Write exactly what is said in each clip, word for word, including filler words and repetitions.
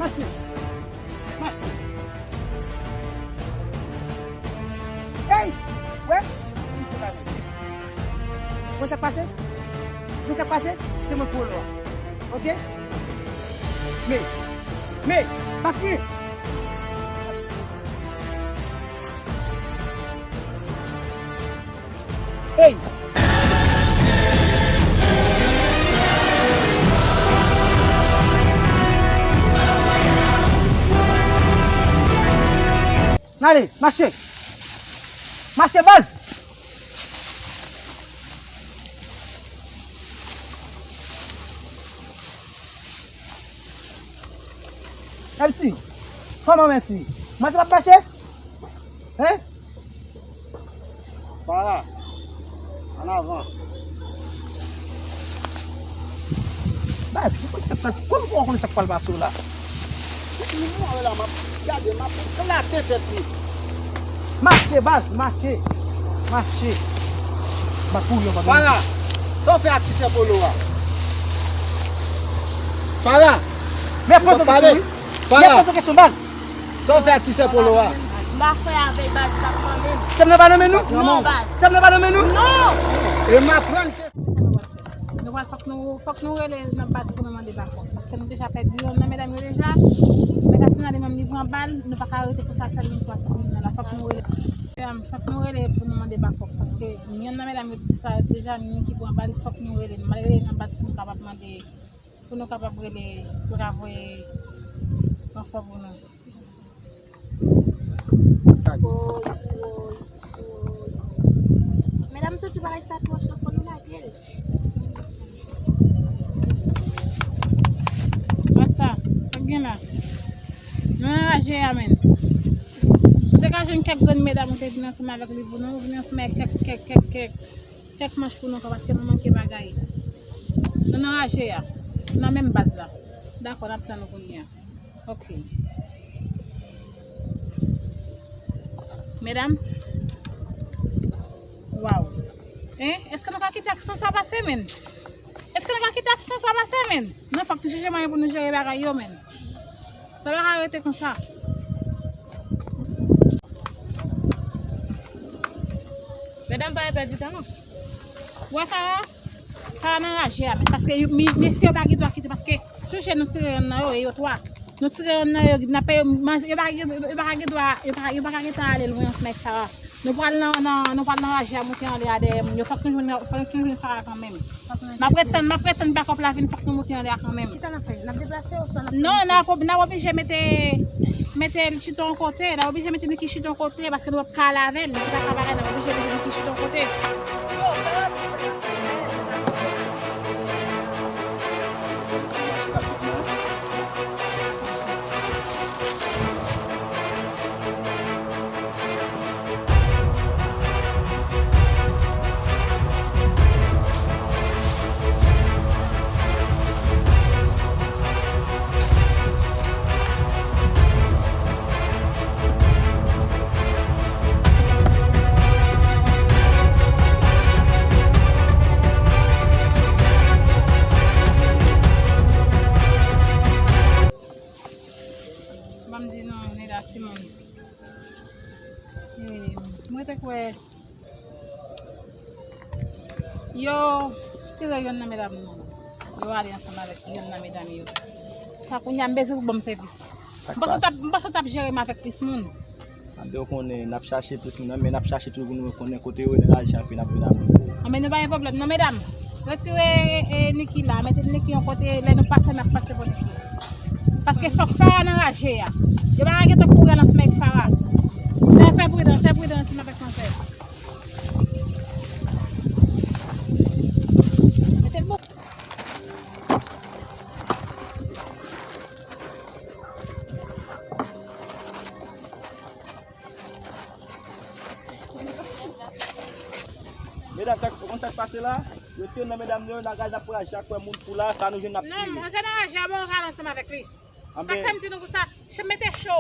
Mache. Ey! Wè? Wè sa k pase? Wè sa k pase? Se mwen polo a. Oke? Men, men, pa kriye. Ey! N ale, mache! Mache, baz! Mèsi. Kòman mèsi? Mwen se p ap mache? Hein? Para, ann avan. Bay, mwen konn sa k pral, kòman w konnen sa k pral pase w la? Mwen la, m ap gade, m ap eklate tèt li. Mache, baz, mache. Mache. M ap kouri anba. Para, sa w fè a ti sè polo a? Para, men poze w kesyon, wi. Men poze w kesyon, baz. Sa w fè a ti sè polo a? M pa fè avèk baz la kanmenm. Sè m nan pa nan men nou? Non, baz. Sè m nan pa nan men nou? Non! E m aprann ke Nou pral, fòk nou, fòk nou rele nan baz pou nou mande backup. Paske nou deja pèdi yonn nan medam yo deja. Men sa, si n ale menm li pran bal, nou pa ka rete konsa sèl nou twa timoun nan la. Fòk nou rele. Fòk nou rele pou nou mande backup. Paske yonn nan medam yo disparèt deja, nou ki pran bal, fòk nou rele. Nou pral rele nan baz pou nou kapab mande, pou nou kapab rele, pou yo ka voye ranfò pou nou. Woy, woy, woy. Medam, m santi bagay sa twò cho, fò nou lage l. Basta, sa k gen la? Nou anraje a, menn. Ou te ka jwenn kèk grenn medam ou te vin ansanm avèk li pou nou, ou vin ansanm avèk kèk, kèk, kèk, kèk, kèk manch pou nou pran, paske nou manke bagay. Nou anraje a. Nou nan menm baz la. Dakò, n ap tann ou kounye a. Ok. Medam. Waw. Hein? Èske nou ka kite aksyon sa pase, menn? Èske nou ka kite aksyon sa pase, menn? Non, fòk nou chèche mwayen pou nou jere bagay yo, menn. Sa pa ka rete konsa. Medam, pa pèdi tan, non. Wè sa a? Sa a nan raje a, men paske yo, mi-, mesye yo pa gen dwa kite, paske sonje nou tire yonn nan yo, e yo twa. Nou tire yonn nan yo, n ap peye, yo pa, yo, yo pa ka gen dwa, yo pa, yo pa ka gentan ale lwen ansanm avèk Farah. Nou pral nan, nan, nou pral nan raje a, moute anlè a dèyè moun yo. Fòk nou jwenn, fòk nou jwenn Farah kanmenm. M ap ret tann, m ap ret tann backup la vin, fòk nou moute anlè a kanmenm. Kisa n ap fè? N ap deplase oswa n ap... Non, n ap, n ap oblije mete, mete l chita yon kote, n ap oblije mete Niki chita yon kote, paske nou p ap ka ale avè l, nou pa ka bagay, n ap oblije mete Niki chita yon kote. Ban m di nou, Neda, timoun. Eh, mwen te kwè yo tire yonn nan medam yo. Yo ale ansanm avèk yonn nan medam yo. Sa kounye a m bezwen pou ban m sèvis. M panse w t ap, m panse w t ap jere m avèk plis moun. Anben, w konnen, n ap chache plis moun nan, men n ap chache toujou pou nou konnen kote yo ye nan raje a, epi n ap vin avè w. Anben, nou pa gen pwoblèm non, medam. Retire, e, Niki la, mete Niki yon kote, lè nou pase, n ap pase bò Niki. Paske fòk Farah nan raje a. Yo pa ka gentan kouri al ansanm avèk Farah. Fè, fè pridan, fè pridan ansanm avèk manzè. Mete l bon. Medam, sa, ou konn sa k pase la? Yo tire nan medam yo, nan gaz ap raje ak wè moun fou la, sa nou jwenn n ap tire. Non, manzè nan raje a, bon, w ka al ansanm avèk li. Sa k fè m di nou konsa, mete cho.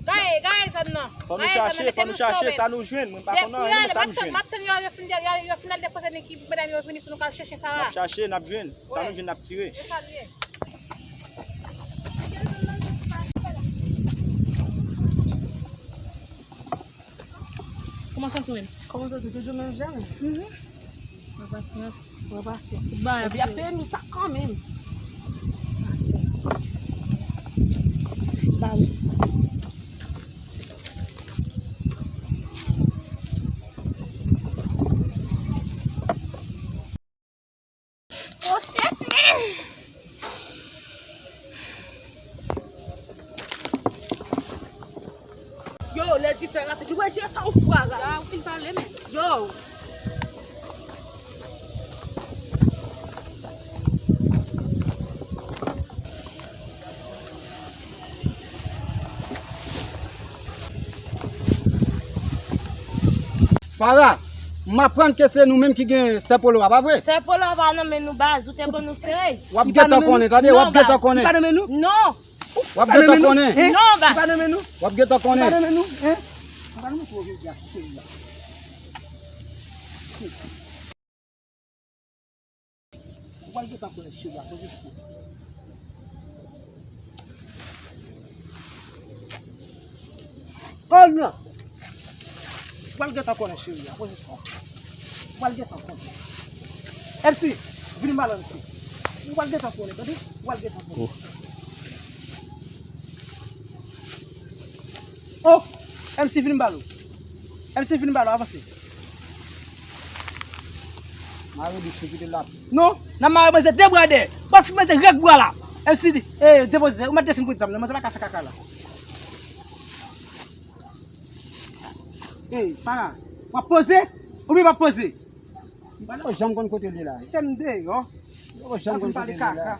Gaye, gaye zòn nan. Fò nou chache, fò nou chache, sa nou jwenn, mwen pa konn anyen, men sa m jwenn. M ap tann yo, yo fin, yo, yo fin al depoze Niki, medam yo vini pou nou ka al chèche Farah. N ap chache, n ap jwenn. Sa nou jwenn, n ap tire. Se sa l ye. Kòman w santi w menm? Kòman w santi w? Toujou menm jan? Mhm. Pran pasyans. Pran pasyans. Tout bagay ap jere. Epi y ap peye nou sa kanmenm. Ba wi. Oh shit, man! Yo, lè di fè rapid, ou wè je sa ou fwa la. Ya, ou fin pale, men. Yo! Farah, m aprann ke se nou menm ki gen sè polo a, pa vre? Sè polo a pa nan men nou, baz, ou te konn nou frè. W ap gentan konnen, tande, w ap gentan konnen. Li pa nan men nou? Non. W ap gentan konnen. Non, baz. Li pa nan men nou? W ap gentan konnen. Li pa nan men nou, hein? Li pa nan men nou, cheri a. Ou pral gentan konnen cheri a, poze sou. Oh non! Ou pral gentan konnen cheri a, poze sou. Ou pral gentan konnen. M C, vin ba l M C. Ou pral gentan konnen, tande? Ou pral gentan konnen. Oh! M C, vin ba l. M C, vin ba l, avanse. Mare bouch li, kite l la. Non, n a mare manzè de bra dèyè. Bat fi manzè rèk bra la. M C, eh, depoze, ou mèt desann kout zam nan, manzè pa ka fè kaka la. Eh, para. W ap poze? Oubyen w p ap poze? M pa janm konn kote l ye la. Sèm deyò. M pa janm konn kote l ye la.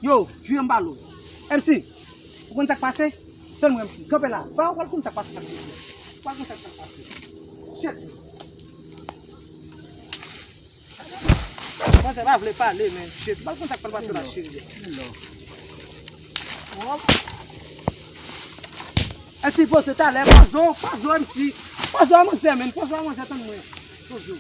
Yo, jwi anba lo. M C, ou konn sa k pase? Tann mwen, M C. Kanpe la. Ba, ou pral konn sa k pase. Ou pral konn sa k pase. Shit. Manzè pa vle pale, men. Shit, ou pral konn sa k pral pase la, cheri. Hop. M C poze talè, poze w, poze w, M C. Poze w, manzè, men. Poze w, manzè, tann mwen. Poze w.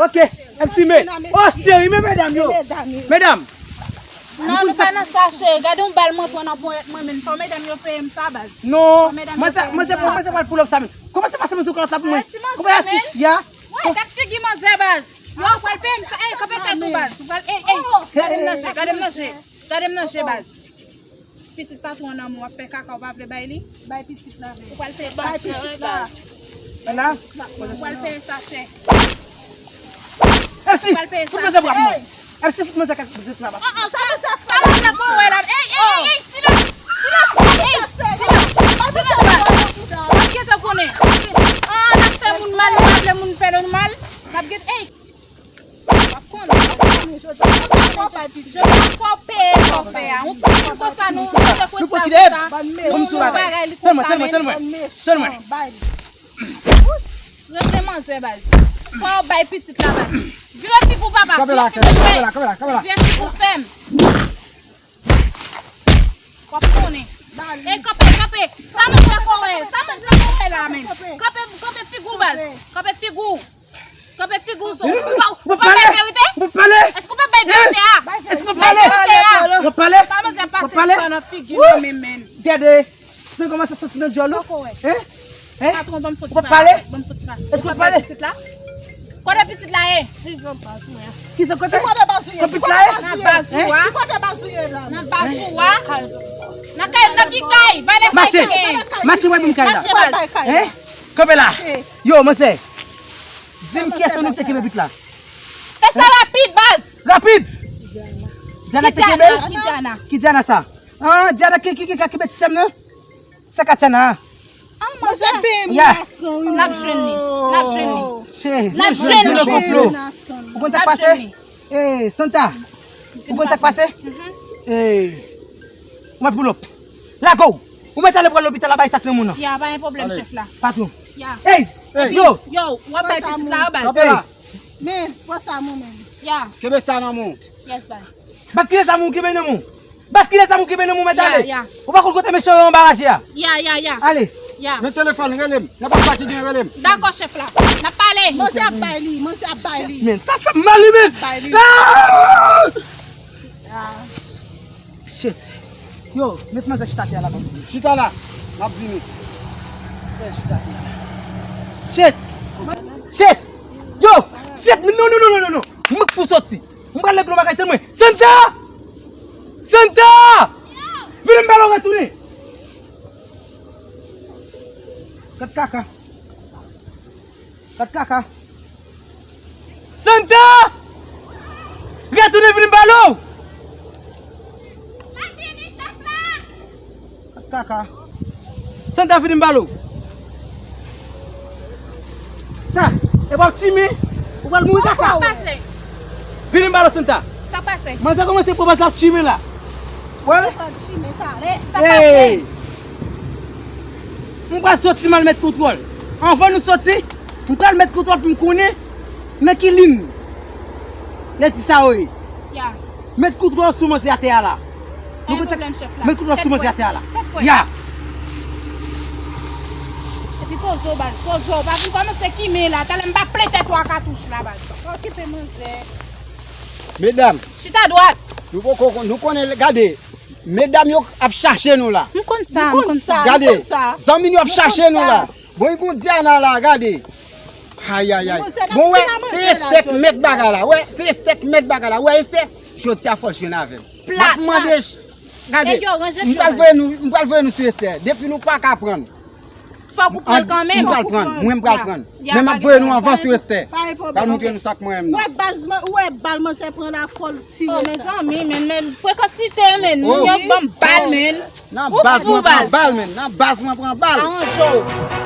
Ok, M C men. Oh, cheri, men medam yo. Medam. Non, nou pa nan sa, cheri. Gade yon bal mwen pran nan ponyèt mwen, men fò medam yo peye m sa, baz. Non, mwen se, mwen se, mwen se pral pull up sa, men. Kòman se pase mwen sou kalòt la pou mwen? Kòman ya ti, ya? Wè, gad figi manzè, baz. Yo, ou pral peye m sa. Ey, kanpe tèt ou, baz. Ou pral, ey, ey. Gade m nan je, gade m nan je. Gade m nan je, baz. Pitit patwon an nan men w, w ap fè kaka, w pa vle bay li? Bay pitit la, men. Ou pral peye sa, cheri. Bay pitit la. Ou pral peye sa, cheri. Ou pral peye sa, cheri. M C, fout mwen sa pou ap mwen. M C, fout mwen sa kèk pitit la, baz. Oh, oh, sa, sa, sa, sa, sa, bon, wè la. Ey, ey, ey, ey, silans. Silans. Ey, silans. Silans, baz. W ap gentan konnen. Ah, n ap fè moun mal, nou pa vle moun fè nou mal. N ap gentan, ey. W ap konnen, w ap konnen, jodi a, w ap konnen, jodi a, fò w peye sa w fè a. Yon ti moun konsa, nou, nou sekwestre l konsa, nou fè yon bagay li konsa menm. Tann mwen, tann mwen, tann mwen. Regle manzè, baz. Fò w bay pitit la, baz. Vire figi w, papa. Vire figi w, frè. Vire figi w, sè m. W ap konnen. Ey, kanpe, kanpe. Sa manzè fè wè? Sa manzè fè wè la menm? Kanpe, kanpe figi w, baz. Kanpe figi w. Kanpe figi w, so. Ou pa, ou pa bay verite? Èske w pa bay verite a? Èske w pale? Bay verite a. W ap pale? Pa manzè pase san nan figi w menm, menm. Gade. San kòmanse soti nan djòl ou. Hein? Hein? Patwon, ban m fon ti pa. Ou pale? Ban m fon ti pa. Èske w pale? Pitit la? Kote pitit la ye? Kisa kote? Kote pitit la ye? Nan baz ou a. Nan baz ou a. Nan kay, nan ki kay? Vale kay ki genyen. Mache, mache, wè pou m kay la. Mache, baz. Hein? Kanpe la. Yo, manzè. Di m kiyès nan nou te kenbe pitit la. Fè sa rapid, baz. Rapid. Diana te kenbe? Ki Diana? Ki Diana sa? Ah, Diana ki, ki, ki ka kenbe ti sè m nan? Sa Katiana a? Ah, manzè peye m gason, wi. N ap jwenn li. N ap jwenn li. N ap jwenn li. Ou konn sa k pase? Eh, Santa. Ou konn sa k pase? Eh. Ou mèt pull up. Lage w. Ou mèt ale pran lopital la, bay sa k nan moun nan. Ya, pa gen pwoblèm, chèf la. Patwon. Ya. Ey, yo. Yo, w ap bay pitit la, baz. Men, pran sa mwen menm. Ya. Kenbe sa nan men w. Yes, baz. Baskile zam ou kenbe nan men w. Baskile zam ou kenbe nan men w, mèt ale. Ou pa konn kote mesye yo anba raje a. Ya, ya, ya. Ale. Ya. Men telefòn, rele m. Nenpòt sa ki gen, rele m. Dakò, chèf la. N ap pale. Manzè ap bay li, manzè ap bay li. Men, sa fè m mal, li, men. Ap bay li. Ah! Shit. Yo, met manzè chita atè a la, ban m. Chita la. M ap vini. Fè chita atè a la. Shit. Shit. Yo, shit. Non, non, non, non, non, non. M pou soti. M pral regle yon bagay, tann mwen. Santa! Santa! Vini m ba w retounen. Gad kaka. Gad kaka. Santa! Retounen vini m ba w. Gad kaka. Santa, vini m ba w. Sa, e w ap tchime, ou pral mouri kaka. Sa pase? Vini m ba w, Santa. Sa pase? Manzè kòmanse pran baz l ap tchime la. Wè? Sa pase? Sa pase? Hey! M pral soti m al met kontwòl. Anvan nou soti, m pral met kontwòl pou m konnen nan ki liy lè di sa yo ye. Ya. Met kontwòl sou manzè atè a la. Pa gen pwoblèm, chèf la. Met kontwòl sou manzè atè a la. Tèt fwèt. Ya. Epi poze w, baz, poze w. Pa vin kòmanse kimen la. Talè m pa plen tèt ou a katouch la, baz. Pa okipe manzè. Medam. Chita dwat. Nou poko konn, nou konnen, gade. Medam yo ap chache nou la. M konn sa, m konn sa. Gade, zanmi nou ap chache nou la. Bon, yon Diana la, gade. Ay, ay, ay. Bon, wè, se Esther k mèt bagay la. Wè, se Esther k mèt bagay la. Wè, Esther, jodi a fò jwenn avè m. M ap mande, gade, m pral voye nou, m pral voye nou sou Esther. Depi nou pa ka pran. Fòk ou pran l kanmenm. M pral pran, mwen m pral pran. Men m ap voye nou anvan sou Esther. Pral montre nou sa k mwen menm nan. Ou wè baz man, ou wè bal manzè pran la fò l tire sa. Oh, mezanmi, men, men, frekansite, men, moun yo ban m bal, men. Nan baz mwen pran bal, men. Nan baz mwen pran bal. Aranje w.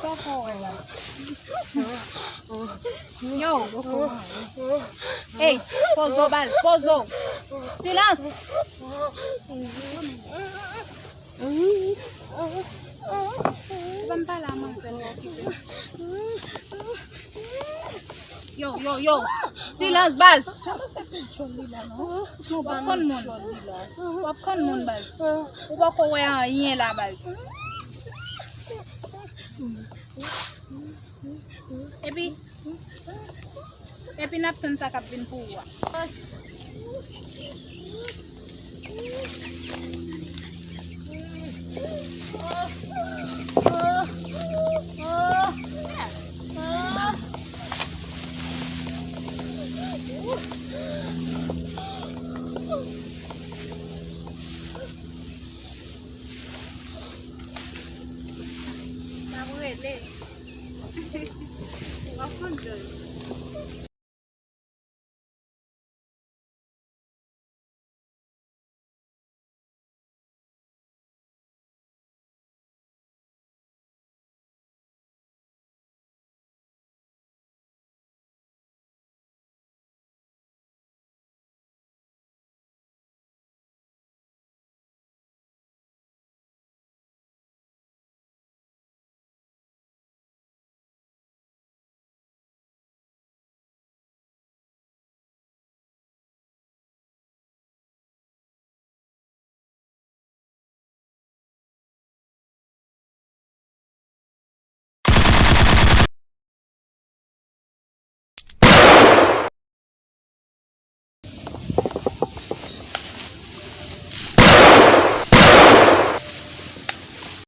Poko wè baz. Yo, poko wè. Ey, pozo baz, pozo. Silans. Ou pa m pale a manzè, ou okipe. Yo, yo, yo. Silans baz. W ap konn moun. W ap konn moun baz. Ou poko wè anyen la baz. Epi, epi n ap tann sa k ap vin pou ou a. M ap rele. W ap konn jòj.